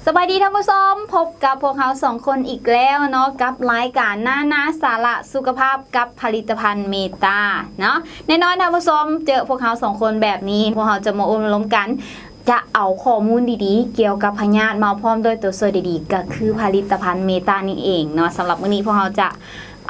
ສະບາຍດີທ່ານຜູ້ຊົມ, ພົບກັບພວກເຮົາສອງຄົນອີກແລ້ວເນາະ ກັບລາຍການນານາສາລະສຸຂະພາບກັບຜະລິດຕະພັນເມຕາເນາະ. ແນ່ນອນທ່ານຜູ້ຊົມ ເຈີພວກເຮົາສອງຄົນແບບນີ້ ພວກເຮົາຈະມາໂອ້ລົມກັນ ຈະເອົາຂໍ້ມູນດີໆກ່ຽວກັບພະຍາດມາພ້ອມດ້ວຍຕົວຊ່ວຍດີໆ ກໍຄືຜະລິດຕະພັນເມຕານີ້ເອງເນາະ. ສຳລັບມື້ນີ້ພວກເຮົາຈະ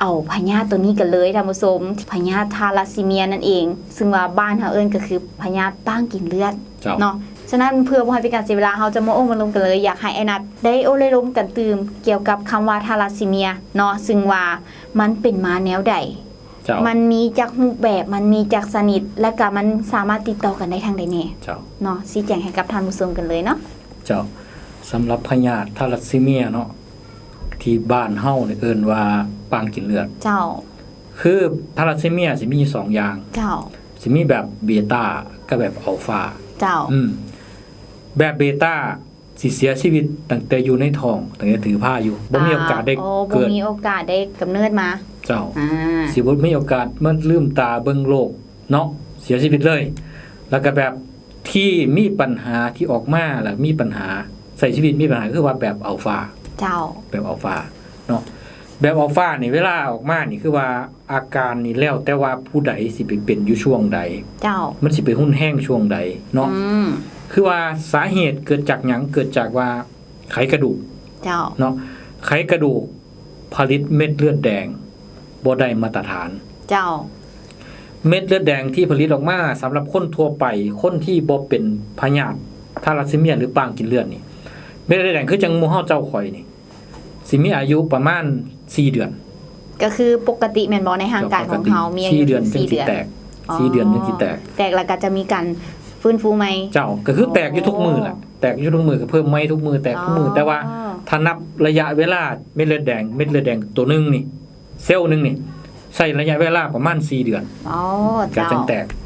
ເອົາພະຍາດຕົວນີ້ກັນເລີຍທ່ານຜູ້ຊົມ ພະຍາດທາລາຊີເມຍນັ້ນເອງ ຊຶ່ງວ່າບ້ານເຮົາເອີ້ນກໍຄືພະຍາດປາງກິນເລືອດ ເຈົ້າ ເນາະ. ສະນັ້ນເພື່ອບໍ່ໃຫ້ເປັນການເສຍເວລາ ເຮົາຈະມາໂອ້ມາລົມກັນເລີຍ. ຢາກໃຫ້ອ້າຍນັດໄດ້ໂອ້ໄດ້ລົມກັນຕື່ມກ່ຽວກັບຄຳວ່າທາລາຊີເມຍເນາະ ຊຶ່ງວ່າມັນເປັນມາແນວໃດ? ເຈົ້າ ມັນມີຈັກຮູບແບບ, ມັນມີຈັກຊະນິດ ແລະກະມັນສາມາດຕິດຕໍ່ກັນໄດ້ທາງໃດແດ່? ເຈົ້າ ເນາະ ຊີ້ແຈງໃຫ້ກັບທ່ານຜູ້ຊົມກັນເລີຍເນາະ. ເຈົ້າ ສຳລັບພະຍາດທາລາຊີເມຍເນາະ ທີ່ບ້ານເຮົານີ້ເອີ້ນວ່າປາງກິນເລືອດ. ເຈົ້າ ຄືທາລາຊີເມຍຊິມີຢູ່ສອງຢ່າງ. ເຈົ້າ ຊິມີແບບເບຕາກັບແບບອັລຟາ. ເຈົ້າ ອືມ ແບບເບຕາຊິເສຍຊີວິດຕັ້ງແຕ່ຢູ່ໃນທ້ອງ, ຕັ້ງແຕ່ຖືພາຢູ່, ບໍ່ມີໂອກາດໄດ້ເກີດ, ບໍ່ມີໂອກາດໄດ້ກຳເນີດມາ. ເຈົ້າ ອາ ຊິບໍ່ມີໂອກາດມາລືມຕາເບິ່ງໂລກເນາະ, ເສຍຊີວິດເລີຍ. ແລ້ວກໍແບບທີ່ມີບັນຫາ ທີ່ອອກມາແລ້ວມີບັນຫາ ໃຊ້ຊີວິດມີບັນຫາ ຄືວ່າແບບອັລຟາ. ເຈົ້າ ແບບອັລຟາເນາະ, ແບບອັລຟານີ້ເວລາອອກມານີ້ ຄືວ່າ ອາການນີ້ແລ້ວແຕ່ວ່າຜູ້ໃດຊິໄປເປັນຢູ່ຊ່ວງໃດ. ເຈົ້າ ມັນຊິໄປຮຸນແຮງຊ່ວງໃດເນາະ. ອືມ ຄືວ່າສາເຫດເກີດຈາກຫຍັງ? ເກີດຈາກວ່າໄຂກະດູກ. ເຈົ້າ ເນາະ, ໄຂກະດູກ ຜະລິດເມັດເລືອດແດງບໍ່ໄດ້ມາດຕະຖານ. ເຈົ້າ ເມັດເລືອດແດງທີ່ຜະລິດອອກມາສຳລັບຄົນທົ່ວໄປ, ຄົນທີ່ບໍ່ເປັນພະຍາດທາລາຊີເມຍ ຫຼື ປາງກິນເລືອດນີ້, ເມັດເລືອດແດງຄືຈັ່ງໝູ່ເຮົາເຈົ້າຂ້ອຍນີ້ ຊິມີອາຍຸປະມານສີ່ເດືອນ. ກໍຄືປົກກະຕິແມ່ນບໍ່? ໃນຮ່າງກາຍຂອງເຮົາມີອາຍຸສີ່ເດືອນ ຈັ່ງຊິແຕກ. ອໍ ສີ່ເດືອນຈັ່ງຊິແຕກ. ແຕກແລ້ວກໍຈະມີການຟື້ນຟູໃໝ່. ເຈົ້າ ກໍຄືແຕກຢູ່ທຸກມື້ແຫຼະ. ອໍ ແຕກຢູ່ທຸກມື້ ກໍເພີ່ມໃໝ່ທຸກມື້ ແຕກທຸກມື້. ອໍ ແຕ່ວ່າຖ້ານັບໄລຍະເວລາເມັດເລືອດແດງ, ເມັດເລືອດແດງໂຕໜຶ່ງນີ້, ເຊວໜຶ່ງນີ້ ໃຊ້ໄລຍະເວລາປະມານສີ່ເດືອນ. ອໍ ກໍຈັ່ງແຕກ. ເຈົ້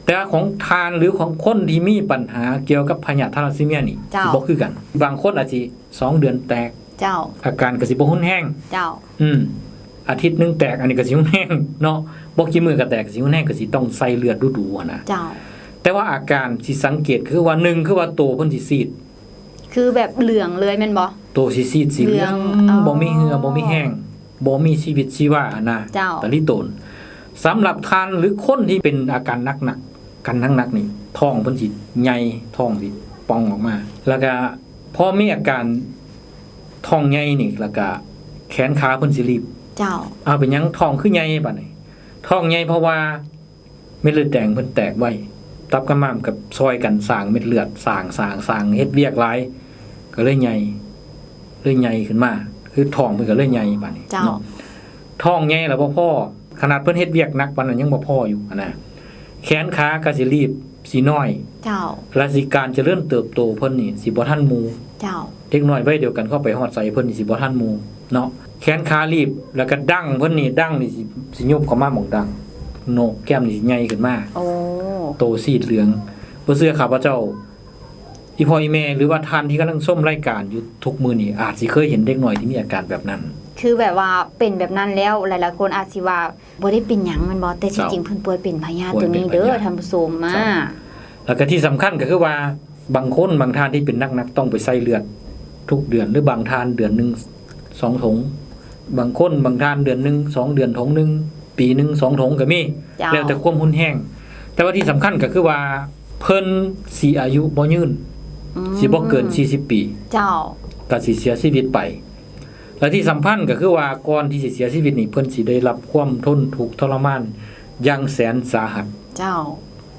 າ ແຕ່ວ່າຂອງທ່ານ ຫຼື ຂອງຄົນທີ່ມີບັນຫາກ່ຽວກັບພະຍາດທາລາຊີເມຍນີ້ ເຈົ້າ ຊິບໍ່ຄືກັນ. ບາງຄົນອາດຊິ ສອງເດືອນແຕກ. ເຈົ້າ ອາການກໍຊິບໍ່ຮຸນແຮງ. ເຈົ້າ ອືມ ອາທິດໜຶ່ງແຕກ, ອັນນີ້ກໍຊິຮຸນແຮງເນາະ, ບໍ່ກີ່ມື້ກໍແຕກ, ກໍຊິຮຸນແຮງ, ກໍຊິຕ້ອງໃສ່ເລືອດດູໆຫັ້ນນະ. ເຈົ້າ ແຕ່ວ່າອາການທີ່ສັງເກດຄືວ່າ ໜຶ່ງ ຄືວ່າໂຕເພິ່ນຊິຊີດ ຄືແບບເຫຼືອງເລີຍແມ່ນບໍ່? ໂຕຊິຊີດ ຊິເຫຼືອງ ເຫຼືອງ ອໍ ບໍ່ມີເຫື່ອ ບໍ່ມີແຮງ, ບໍ່ມີຊີວິດຊີວາຫັ້ນນະ. ເຈົ້າ ຕາລິໂຕນ. ສຳລັບທ່ານ ຫຼື ຄົນທີ່ເປັນອາການໜັກໆ ຄັນໜັກໆນີ້ ທ້ອງເພິ່ນຊິໃຫຍ່, ທ້ອງຊິປ່ອງອອກມາ, ແລ້ວກະ ພໍມີອາການທ້ອງໃຫຍ່ນີ້ ແລ້ວກະແຂນຂາເພິ່ນຊິລີບ. ເຈົ້າ ເອົາ ເປັນຫຍັງທ້ອງຄືໃຫຍ່ບາດນີ້? ທ້ອງໃຫຍ່ເພາະວ່າເມັດເລືອດແດງເພິ່ນແຕກໄວ, ຕັບກັບມ້າມກັບຊ່ອຍກັນສ້າງເມັດເລືອດ, ສ້າງ, ສ້າງ, ສ້າງ, ເຮັດວຽກຫຼາຍ ກໍເລີຍໃຫຍ່, ເລີຍໃຫຍ່ຂຶ້ນມາ, ຄືທ້ອງເພິ່ນກໍເລີຍໃຫຍ່ບາດນີ້. ເຈົ້າ ເນາະ, ທ້ອງໃຫຍ່ແລ້ວບໍ່ພໍ, ຂະໜາດເພິ່ນເຮັດວຽກໜັກປານນັ້ນຍັງບໍ່ພໍຢູ່ຫັ້ນນະ, ແຂນຂາກໍຊິລີບ ຊິນ້ອຍ. ເຈົ້າ ແລະ ຊິການຈະເລີນເຕີບໂຕເພິ່ນນີ້ຊິບໍ່ທັນໝູ່. ເຈົ້າ ເດັກນ້ອຍໄວດຽວກັນເຂົ້າໄປຮອດໃສເພິ່ນນີ້ຊິບໍ່ທັນໝູ່ເນາະ. ແຂນຂາລີບ ແລ້ວກະດັ້ງເພິ່ນນີ້, ດັ້ງນີ້ຊິ ຊິຍຸບເຂົ້າມາໝ່ອງດັ້ງ, ໂໜກແກ້ມນີ້ຊິໃຫຍ່ຂຶ້ນມາ. ໂອ້ ໂຕຊີດເຫຼືອງ. ບໍ່ເຊື່ອຂ້າພະເຈົ້າ, ອີ່ພໍ່ອີ່ແມ່ ຫຼືວ່າທ່ານທີ່ກຳລັງຊົມລາຍການຢູ່ທຸກມື້ນີ້ ອາດຊິເຄີຍເຫັນເດັກນ້ອຍທີ່ມີອາການແບບນັ້ນ. ຄືແບບວ່າເປັນແບບນັ້ນແລ້ວ ຫຼາຍໆຄົນອາດຊິວ່າ ບໍ່ໄດ້ເປັນຫຍັງແມ່ນບໍ່? ແຕ່ທີ່ ເຈົ້າ ຈິງເພິ່ນປ່ວຍເປັນພະຍາດ ໂຕນີ້ເດີ ທ່ານຜູ້ຊົມ. ເຈົ້າ ອາ ແລ້ວກໍທີ່ສຳຄັນກໍຄືວ່າ ບາງຄົນບາງທ່ານທີ່ເປັນໜັກໆ ຕ້ອງໄປໃສ່ເລືອດທຸກເດືອນ ຫຼືບາງທ່ານເດືອນໜຶ່ງສອງຖົງ, ບາງຄົນບາງທ່ານເດືອນໜຶ່ງສອງເດືອນຖົງໜຶ່ງ, ປີໜຶ່ງສອງຖົງກໍມີ. ເຈົ້າ ແລ້ວແຕ່ຄວາມຮຸນແຮງ. ແຕ່ວ່າທີ່ສຳຄັນກໍຄືວ່າ ເພິ່ນຊິອາຍຸບໍ່ຍືນ, ອືມ ຊິບໍ່ເກີນສີ່ສິບປີ. ເຈົ້າ ກໍຊິເສຍຊີວິດໄປ. ແລະທີ່ສຳຄັນກໍຄືວ່າ ກ່ອນທີ່ຊິເສຍຊີວິດນີ້ ເພິ່ນຊິໄດ້ຮັບຄວາມທົນທຸກທໍລະມານຢ່າງແສນສາຫັດ. ເຈົ້າ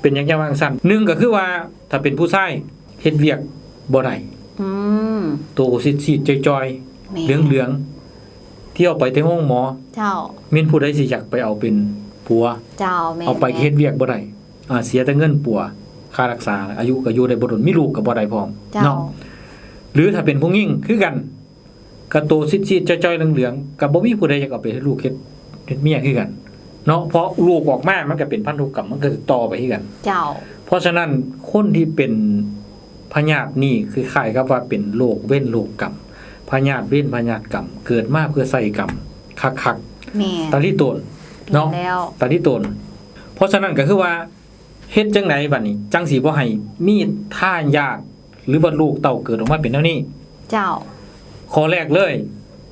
ເປັນຫຍັງຈັ່ງວ່າຈັ່ງຊັ້ນ? ໜຶ່ງກໍຄືວ່າ ຖ້າເປັນຜູ້ຊາຍເຮັດວຽກບໍ່ໄດ້. ອືມ ໂຕຊີດໆຈ່ອຍໆ ແມ່ນ ເຫຼືອງໆ ທ່ຽວໄປແຕ່ໂຮງໝໍ. ເຈົ້າ ແມ່ນຜູ້ໃດຊິຢາກໄປເອົາເປັນຜົວ? ເຈົ້າ ແມ່ນ ເອົາໄປກໍເຮັດວຽກບໍ່ໄດ້. ອາ ເສຍແຕ່ເງິນປົວ ຄ່າຮັກສາ, ອາຍຸກໍຢູ່ໄດ້ບໍ່ດົນ, ມີລູກກໍບໍ່ໄດ້ພ້ອມ. ເຈົ້າ ເນາະ ຫຼືຖ້າເປັນຜູ້ຍິງຄືກັນ ກະໂຕຊີດໆຈ່ອຍໆເຫຼືອງໆ ກະບໍ່ມີຜູ້ໃດຢາກເອົາໄປເຮັດລູກເຮັດ ເຮັດເມຍຄືກັນເນາະ, ເພາະລູກອອກມາມັນກະເປັນພັນທຸກກຳ ມັນກະຊິຕໍ່ໄປຄືກັນ. ເຈົ້າ ເພາະສະນັ້ນ ຄົນທີ່ເປັນພະຍາດນີ້ ຄືຄ້າຍກັບວ່າເປັນໂລກເວນໂລກກຳ, ພະຍາດເວນພະຍາດກຳ, ເກີດມາເພື່ອໃຊ້ກຳຄັກໆ. ແມ່ນ ຕາລິໂຕນເນາະ, ແມ່ນແລ້ວ ຕາລິໂຕນ. ເພາະສະນັ້ນກະຄືວ່າ ເຮັດຈັ່ງໃດບາດນີ້ ຈັ່ງຊິບໍ່ໃຫ້ມີທາຍາດ ຫຼືວ່າລູກເຕົ້າເກີດອອກມາເປັນແນວນີ້? ເຈົ້າ. ຂໍ້ແລກເລີຍ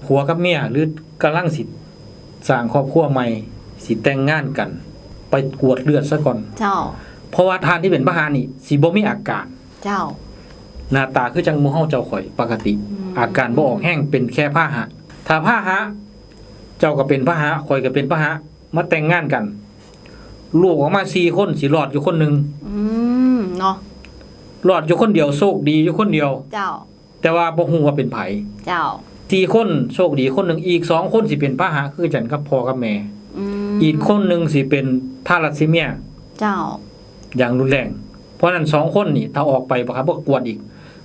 ຜົວກັບເມຍ ຫຼື ກຳລັງຊິສ້າງຄອບຄົວໃໝ່ ຊິແຕ່ງງານກັນ ໄປກວດເລືອດຊະກ່ອນ. ເຈົ້າ. ເພາະວ່າທ່ານທີ່ເປັນພາຫະນີ້ ຊິບໍ່ມີອາການ. ເຈົ້າ. ໜ້າຕາຄືຈັ່ງໝູ່ເຮົາເຈົ້າຂ້ອຍປົກກະຕິ ອືມ ອາການບໍ່ອອກແຮງ ເປັນແຄ່ພາຫະ. ຖ້າພາຫະ ເຈົ້າກໍເປັນພາຫະ ຂ້ອຍກໍເປັນພາຫະ ມາແຕ່ງງານກັນ ລູກອອກມາສີ່ຄົນ ຊິລອດຢູ່ຄົນໜຶ່ງ. ອືມ ເນາະ ລອດຢູ່ຄົນດຽວ ໂຊກດີຢູ່ຄົນດຽວ. ເຈົ້າ. ແຕ່ວ່າບໍ່ຮູ້ວ່າເປັນໃຜ. ເຈົ້າ. ສີ່ຄົນໂຊກດີຄົນໜຶ່ງ ອີກສອງຄົນຊິເປັນພາຫະຄືກັນກັບພໍ່ກັບແມ່. ອືມ. ອີກຄົນໜຶ່ງຊິເປັນທາລັດຊີເມຍ. ເຈົ້າ. ຢ່າງຮຸນແຮງ. ເພາະນັ້ນສອງຄົນນີ້ ຖ້າອອກໄປ ບໍ່ຄັບ ບໍ່ກວດອີກ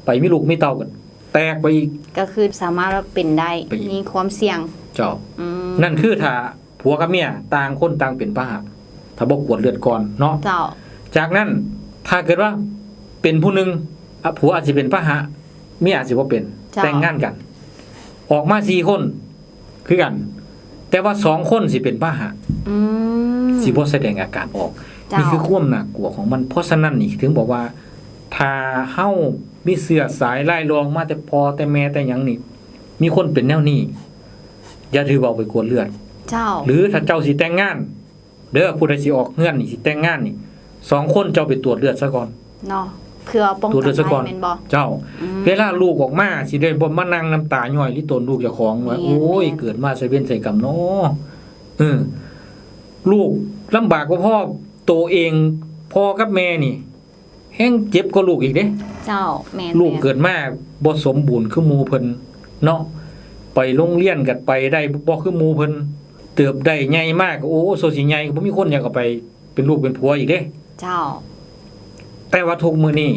ໄປມີລູກມີເຕົ້າກໍແຕກໄປອີກ. ກໍຄືສາມາດວ່າເປັນໄດ້ ໄປອີກ ມີຄວາມສ່ຽງ. ເຈົ້າ. ອືມ. ນັ້ນຄືຖ້າ ຜົວກັບເມຍຕ່າງຄົນຕ່າງເປັນພາຫະ ຖ້າບໍ່ກວດເລືອດກ່ອນເນາະ. ເຈົ້າ. ຈາກນັ້ນ ຖ້າເກີດວ່າເປັນຜູ້ໜຶ່ງ ອະ ຜົວອາດຊິເປັນພາຫະ ເມຍອາດຊິບໍ່ເປັນ. ເຈົ້າ. ແຕ່ງງານກັນ ອອກມາສີ່ຄົນຄືກັນ ແຕ່ວ່າສອງຄົນຊິເປັນພາຫະ. ອືມ. ຊິບໍ່ສະແດງອາການອອກ. ເຈົ້າ. ນີ້ຄືຄວາມໜ້າກົວຂອງມັນ. ເພາະສະນັ້ນນີ້ ເຖິງບອກວ່າ ຖ້າເຮົາມີເຊື້ອສາຍລາຍລ່ອງມາແຕ່ພໍ່ແຕ່ແມ່ແຕ່ຫຍັງນີ້ ມີຄົນເປັນແນວນີ້ ຢ່າຖືວ່າເອົາໄປກວດເລືອດ. ເຈົ້າ. ຫຼື ຖ້າເຈົ້າຊິແຕ່ງງານເດີ ຜູ້ໃດຊິອອກເຮືອນນີ້ ຊິແຕ່ງງານນີ້ ສອງຄົນເຈົ້າໄປກວດເລືອດຊະກ່ອນເນາະ ເພື່ອປ້ອງກັນໄວ້ແມ່ນບໍ່? ເຈົ້າ. ອືມ. ເວລາລູກອອກມາ ຊິໄດ້ບໍ່ມານັ່ງນ້ຳຕາຍ້ອຍລິຕົນລູກເຈົ້າຂອງວ່າ ແມ່ນ ໂອ້ຍ ແມ່ນ ເກີດມາໃສ່ເວນໃສ່ກຳເນາະ. ເອີ ລູກລຳບາກບໍ່ພໍ ໂຕເອງ ພໍ່ກັບແມ່ນີ້ ແຮງເຈັບກວ່າລູກອີກເດ້. ເຈົ້າ. ແມ່ນໆ. ລູກເກີດມາບໍ່ສົມບູນຄືໝູ່ເພິ່ນເນາະ ໄປໂຮງຮຽນກໍໄປໄດ້ບໍ່ຄືໝູ່ເພິ່ນ ເຕີບໄດ້ໃຫຍ່ມາກໍ ໂອ້ ໂຊຊິໃຫຍ່ ກໍບໍ່ມີຄົນຢາກເອົາໄປເປັນລູກເປັນຜົວອີກເດ້. ເຈົ້າ. ແຕ່ວ່າທຸກມື້ນີ້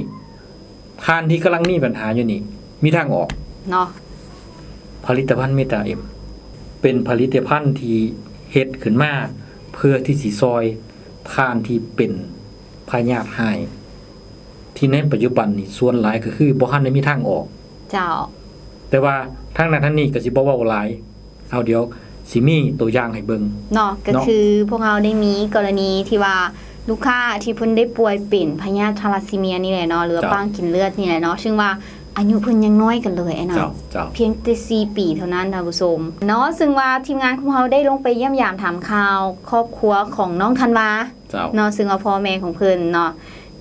ທ່ານທີ່ກຳລັງມີບັນຫາຢູ່ນີ້ ມີທາງອອກເນາະ. ຜະລິດຕະພັນເມຕາເອັມ ເປັນຜະລິດຕະພັນທີ່ເຮັດຂຶ້ນມາເພື່ອທີ່ຊິຊ່ອຍທ່ານທີ່ເປັນພະຍາດຮ້າຍ ທີ່ໃນປັດຈຸບັນນີ້ສ່ວນຫຼາຍກໍຄືບໍ່ທັນໄດ້ມີທາງອອກ. ເຈົ້າ. ແຕ່ວ່າທາງນັ້ນທາງນີ້ກໍຊິບໍ່ເວົ້າຫຼາຍ ເອົາ ດຽວຊິມີຕົວຢ່າງໃຫ້ເບິ່ງເນາະ. ກໍ ເນາະ ຄືພວກເຮົາໄດ້ມີກໍລະນີທີ່ວ່າລູກຄ້າທີ່ເພິ່ນໄດ້ປ່ວຍເປັນພະຍາດທາລັດຊີເມຍນີ້ແຫຼະເນາະ ຫຼືວ່າ ເຈົ້າ ປາງກິນເລືອດນີ້ແຫຼະເນາະ ເຊິ່ງວ່າອາຍຸເພິ່ນຍັງນ້ອຍກັນເລີຍອ້າຍນາງ. ເຈົ້າ ເຈົ້າ. ພຽງແຕ່ສີ່ປີເທົ່ານັ້ນທ່ານຜູ້ຊົມເນາະ ເຊິ່ງວ່າທີມງານຂອງເຮົາໄດ້ລົງໄປຢ້ຽມຢາມຖາມຂ່າວຄອບຄົວຂອງນ້ອງທັນວາ ເຈົ້າ ເນາະ ເຊິ່ງວ່າພໍ່ແມ່ຂອງເພິ່ນເນາະ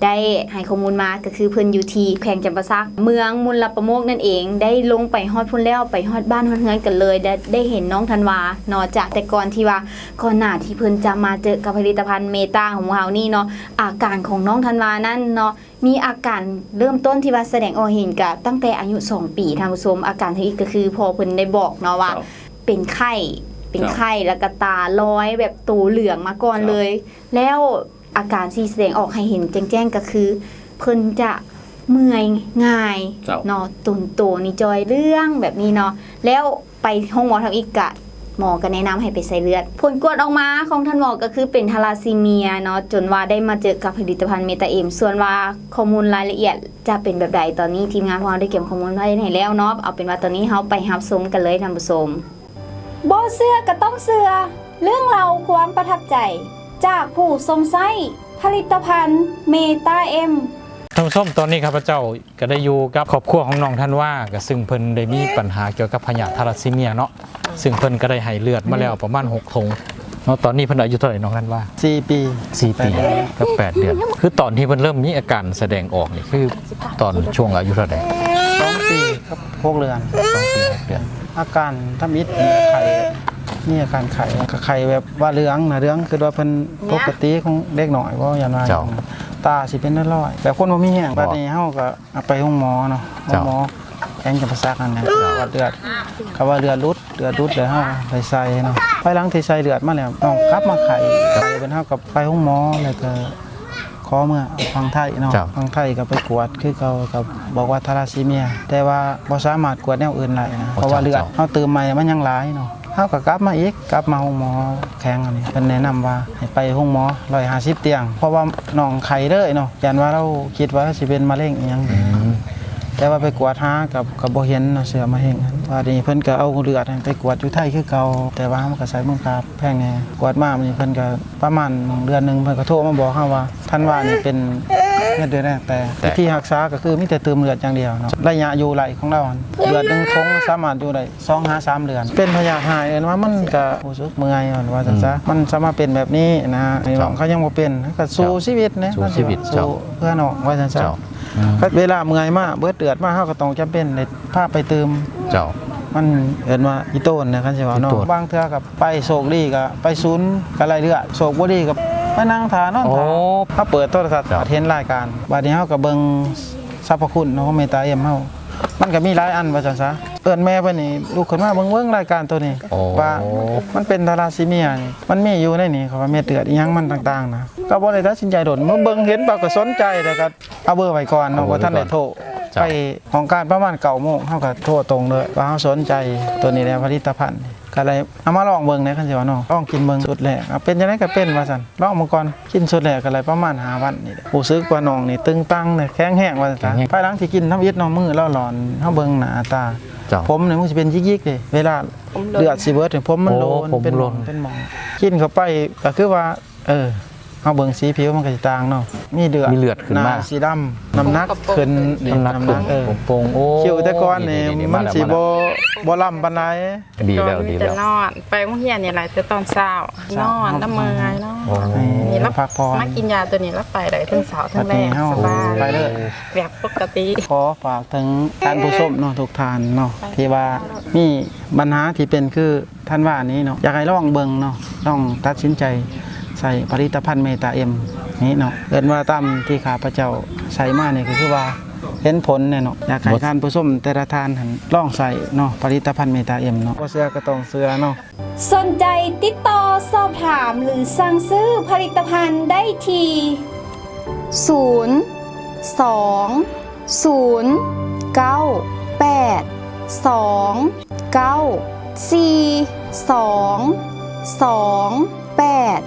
ໄດ້ໃຫ້ຂໍ້ມູນມາ ກໍຄືເພິ່ນຢູ່ທີ່ແຂວງຈຳປາສັກ ເມືອງມຸນລະປະໂມກນັ້ນເອງ ໄດ້ລົງໄປຮອດພຸ້ນແລ້ວ ໄປຮອດບ້ານຮອດເຮືອນກັນເລີຍ ໄດ້ ໄດ້ເຫັນນ້ອງທັນວາເນາະ ຈາກແຕ່ກ່ອນທີ່ວ່າ ກ່ອນໜ້າທີ່ເພິ່ນຈະມາເຈີກັບຜະລິດຕະພັນເມຕາຂອງເຮົານີ້ເນາະ ອາການຂອງນ້ອງທັນວານັ້ນເນາະ ມີອາການເລີ່ມຕົ້ນທີ່ວ່າສະແດງອອກເຫັນກະຕັ້ງແຕ່ອາຍຸສອງປີ ທ່ານຜູ້ຊົມ. ອາການທຳອິດກໍຄືພໍ່ເພິ່ນໄດ້ບອກເນາະວ່າ ເຈົ້າ ເປັນໄຂ້ ເປັນ ເຈົ້າ ໄຂ້ ແລ້ວກະຕາລອຍແບບໂຕເຫຼືອງມາກ່ອນ ເຈົ້າ ເລີຍ ແລ້ວ ອາການທີ່ສະແດງອອກໃຫ້ເຫັນແຈ້ງໆ ກໍຄືເພິ່ນຈະເມື່ອຍງ່າຍ ເຈົ້າ ເນາະ ຕົນໂຕນີ້ຈ່ອຍເຫຼືອງແບບນີ້ເນາະ ແລ້ວໄປໂຮງໝໍທຳອິດກະ ໝໍກໍແນະນຳໃຫ້ໄປໃສ່ເລືອດ ຜົນກວດອອກມາຂອງທ່ານໝໍກໍຄືເປັນທາລາຊີເມຍເນາະ ຈົນວ່າໄດ້ມາເຈີກັບຜະລິດຕະພັນເມຕາເອັມ ສ່ວນວ່າຂໍ້ມູນລາຍລະອຽດຈະເປັນແບບໃດ ຕອນນີ້ທີມງານຂອງເຮົາໄດ້ກຽມຂໍ້ມູນໄວ້ໃຫ້ແລ້ວເນາະ ເອົາເປັນວ່າຕອນນີ້ເຮົາໄປຮັບຊົມກັນເລີຍທ່ານຜູ້ຊົມ. ບໍ່ເຊື່ອກໍຕ້ອງເຊື່ອ ເລື່ອງລາວຄວາມປະທັບໃຈຈາກຜູ້ຊົມໃຊ້ຜະລິດຕະພັນເມຕາເອັມ. ທ່ານຜູ້ຊົມ ຕອນນີ້ຂ້າພະເຈົ້າກໍໄດ້ຢູ່ກັບຄອບຄົວຂອງນ້ອງທັນວາ ກໍຊຶ່ງເພິ່ນໄດ້ມີ ເອີ ບັນຫາກ່ຽວກັບພະຍາດທາລາຊີເມຍເນາະ ອືມ ຊຶ່ງເພິ່ນກໍໄດ້ໃຫ້ເລືອດມາແລ້ວ ອືມ ປະມານຫົກຖົງເນາະ ຕອນນີ້ເພິ່ນອາຍຸເທົ່າໃດນ້ອງທັນວາ? ສີ່ປີ ສີ່ປີ ແປດເດືອນ ກັບແປດເດືອນ ຄືຕອນທີ່ເພິ່ນເລີ່ມມີອາການສະແດງອອກນີ້ ຄືຕອນຊ່ວງອາຍຸເທົ່າໃດ? ສອງປີກັບຫົກເດືອນ ສອງປີ ຫົກເດືອນ. ອາການທຳອິດ ໄຂ້ ມີອາການໄຂ້ ກໍໄຂ້ແບບວ່າເຫຼືອງນະ ເຫຼືອງ ຄືວ່າເພິ່ນ ເໜືອ ປົກກະຕິຂອງເດັກນ້ອຍບໍ່ ຢ້ານວ່າ ເຈົ້າ ຕາຊິເປັນລອຍໆ ແບບຄົນບໍ່ມີແຮງ. ບໍ່ ບັດນີ້ເຮົາກໍເອົາໄປໂຮງໝໍເນາະ ໂຮງໝໍ ເຈົ້າ ແຂວງຈຳປາສັກຫັ້ນນະ ເຈົ້າ ກວດເລືອດ ເຂົາວ່າເລືອດຫຼຸດ ເລືອດຫຼຸດແລ້ວເຮົາໄດ້ໃສ່ເນາະ ພາຍຫຼັງທີ່ໃສ່ເລືອດມາແລ້ວ ນ້ອງກັບມາໄຂ້ ໄຂ້ເພິ່ນ ເຮົາກໍໄປໂຮງໝໍ ແລ້ວກໍ ຂໍເມືອຝັ່ງໄທເນາະ ເຈົ້າ ຝັ່ງໄທກໍໄປກວດຄືເກົ່າ ກໍບອກວ່າທາລາຊີເມຍ ແຕ່ວ່າບໍ່ສາມາດກວດແນວອື່ນໄດ້ນະ ເພາະວ່າເລືອດ ເຈົ້າ ເຮົາຕື່ມໃໝ່ມັນຍັງຫຼາຍເນາະ ເຮົາກໍກັບມາອີກ ກັບມາໂຮງໝໍແຂວງອັນນີ້ ເພິ່ນແນະນຳວ່າໃຫ້ໄປໂຮງໝໍຮ້ອຍຫ້າສິບຕຽງ ເພາະວ່ານ້ອງໄຂ້ເລີຍເນາະ ຢ້ານວ່າລາວຄິດວ່າຊິເປັນມະເຮັງອີ່ຫຍັງ ອືມ ແຕ່ວ່າໄປກວດຫາກໍ ກໍບໍ່ເຫັນເນາະ ເຊື້ອມະເຮັງ ບາດນີ້ເພິ່ນກໍເອົາເລືອດໃຫ້ໄປກວດຢູ່ໄທຄືເກົ່າ ແຕ່ວ່າມັນກໍໃຊ້ມູນຄ່າ ແພງແດ່ ກວດມາມື້ນີ້ເພິ່ນກໍປະມານເດືອນໜຶ່ງ ເພິ່ນກໍໂທມາບອກເຮົາວ່າ ທັນວານີ້ເປັນ ເມັດເລືອດແດງແຕກ. ແຕກ. ວິທີຮັກສາກໍຄືມີແຕ່ຕື່ມເລືອດຢ່າງດຽວເນາະ. ໄລຍະຢູ່ໄລ່ຂອງລາວ ເລືອດໜຶ່ງຖົງສາມາດຢູ່ໄດ້ສອງຫາສາມເດືອນ. ເປັນພະຍາດຮ້າຍ ເອີ້ນວ່າມັນກໍຮູ້ສຶກເມື່ອຍ ວ່າຊັ້ນຊະ. ອືມ. ມັນສາມາດເປັນແບບນີ້ນະ. ເຈົ້າ. ນ້ອງເຂົາຍັງບໍ່ເປັນ ກໍສູ້ຊີວິດແຫຼະ. ເຈົ້າ. ສູ້ຊີວິດ ເຈົ້າ. ເພື່ອນ້ອງ ວ່າຊັ້ນຊະ. ເຈົ້າ. ອືມ. ເວລາເມື່ອຍມາ ເບິດເລືອດມາ ເຮົາກໍຕ້ອງຈຳເປັນໄດ້ພາໄປຕື່ມ. ເຈົ້າ. ມັນເອີ້ນວ່າອີໂຕນນະ ຄັນຊິເວົ້າເນາະ. ອີໂຕນ. ບາງເທື່ອກໍໄປ ໂຊກດີກໍໄປສູນ ກໍໄລ່ເລືອດ, ໂຊກບໍ່ດີກໍໄປນັ່ງຖ້າ ນອນຖ້າ. ໂອ້. ເຮົາເປີດໂທລະທັດ ເຈົ້າ. ເຫັນລາຍການ, ບາດນີ້ເຮົາກໍເບິ່ງ ສັບພະຄຸນຂອງເມຕາເອັມເຮົາ ມັນກໍມີຫຼາຍອັນ ວ່າຊັ້ນຊະ. ເອີ້ນແມ່ເພິ່ນນີ້ລຸກຂຶ້ນມາເບິ່ງ ເບິ່ງລາຍການໂຕນີ້. ໂອ້. ວ່າມັນເປັນທາລາຊີເມຍນີ້ ມັນມີຢູ່ໃນນີ້ ເຂົາວ່າເມັດເລືອດອີ່ຫຍັງມັນຕ່າງໆນະ. ກໍບໍ່ໄດ້ຕັດສິນໃຈດົນ ມາເບິ່ງເຫັນປາບກໍສົນໃຈ ແລ້ວກໍເອົາເບີໄວ້ກ່ອນເນາະ. ເອົາເບີໄວ້ກ່ອນ. ບໍ່ທັນໄດ້ໂທ. ເຈົ້າ. ໄປຫ້ອງການປະມານເກົ້າໂມງ ເຮົາກໍໂທຕົງເລີຍວ່າເຮົາສົນໃຈໂຕນີ້ແຫຼະ ຜະລິດຕະພັນ. ກໍເລີຍເອົາມາລອງເບິ່ງແດ່ ຄັນຊິວ່າເນາະ. ລອງກິນເບິ່ງຊຸດແລກ ເອົາ ເປັນຈັ່ງໃດກໍເປັນ ວ່າຊັ້ນ. ລອງເບິ່ງກ່ອນ. ກິນຊຸດແລກກໍໄດ້ປະມານຫ້າວັນນີ້ແຫຼະ ຮູ້ສຶກວ່ານ້ອງນີ້ຕຶງຕັງເລີຍ ແຂງແຮງ ວ່າຊັ້ນຊະ. ແຂງແຮງ. ພາຍຫຼັງທີ່ກິນທຳອິດເນາະ ມື້ລາວຫຼອນ ເຮົາເບິ່ງໜ້າຕາ. ເຈົ້າ. ຜົມນີ້ມັນຊິເປັນຢິກໆເດ້ ເວລາເລືອດຊິເບິດ ຜົມມັນໂລນ ເປັນໝ່ອງເປັນໝ່ອງ. ກິນເຂົ້າໄປກໍຄືວ່າ ເອີ ເຮົາເບິ່ງສີຜິວມັນກໍຊິຕ່າງເນາະ ມີເລືອດ ມີເລືອດຂຶ້ນມາ ໜ້າຊິດຳ ນ້ຳໜັກຂຶ້ນ. ນ້ຳໜັກຂຶ້ນ. ເອີ ໂປ່ງໆ. ໂອ້ ຄິ້ວແຕ່ກ່ອນນີ້ ນີ້ໆໆ ມັນຊິ ມາແລ້ວ ບໍ່ ບໍ່ລຳປານໃດ. ດີແລ້ວ ດີແລ້ວ. ນອນ ໄປໂຮງຮຽນນີ້ຫຼາຍແຕ່ຕອນເຊົ້າ ເຊົ້າ ນອນ ລະເມື່ອຍເນາະ. ໂອ້ ນີ້ລະພັກຜ່ອນ ມາກິນຢາໂຕນີ້ລະໄປໄດ້ເຖິງເຊົ້າເຖິງແລງ ສະບາຍ ໄປເລີຍ ແບບປົກກະຕິ. ຂໍຝາກເຖິງທ່ານຜູ້ຊົມເນາະ ທຸກທ່ານເນາະ ທີ່ວ່າມີບັນຫາທີ່ເປັນຄື ທັນວານີ້ເນາະ ຢາກໃຫ້ລອງເບິ່ງເນາະ ລອງຕັດສິນໃຈໃຊ້ຜະລິດຕະພັນເມຕາເອັມນີ້ເນາະ. ເອີ້ນວ່າຕາມທີ່ຂ້າພະເຈົ້າໃຊ້ມານີ້ ກໍຄືວ່າເຫັນຜົນແນ່ເນາະ. ຢາກໃຫ້ທ່ານຜູ້ຊົມແຕ່ລະທ່ານຫັ້ນລອງໃຊ້ເນາະ ຜະລິດຕະພັນເມຕາເອັມເນາະ. ບໍ່ເຊື່ອກໍຕ້ອງເຊື່ອເນາະ. ສົນໃຈຕິດຕໍ່ສອບຖາມ ຫຼື ສັ່ງຊື້ຜະລິດຕະພັນໄດ້ທີ່ ສູນ ສອງ ສູນ ເກົ້າ ແປດ ສອງ ເກົ້າ ສີ່ ສອງ ສອງ ແປດ.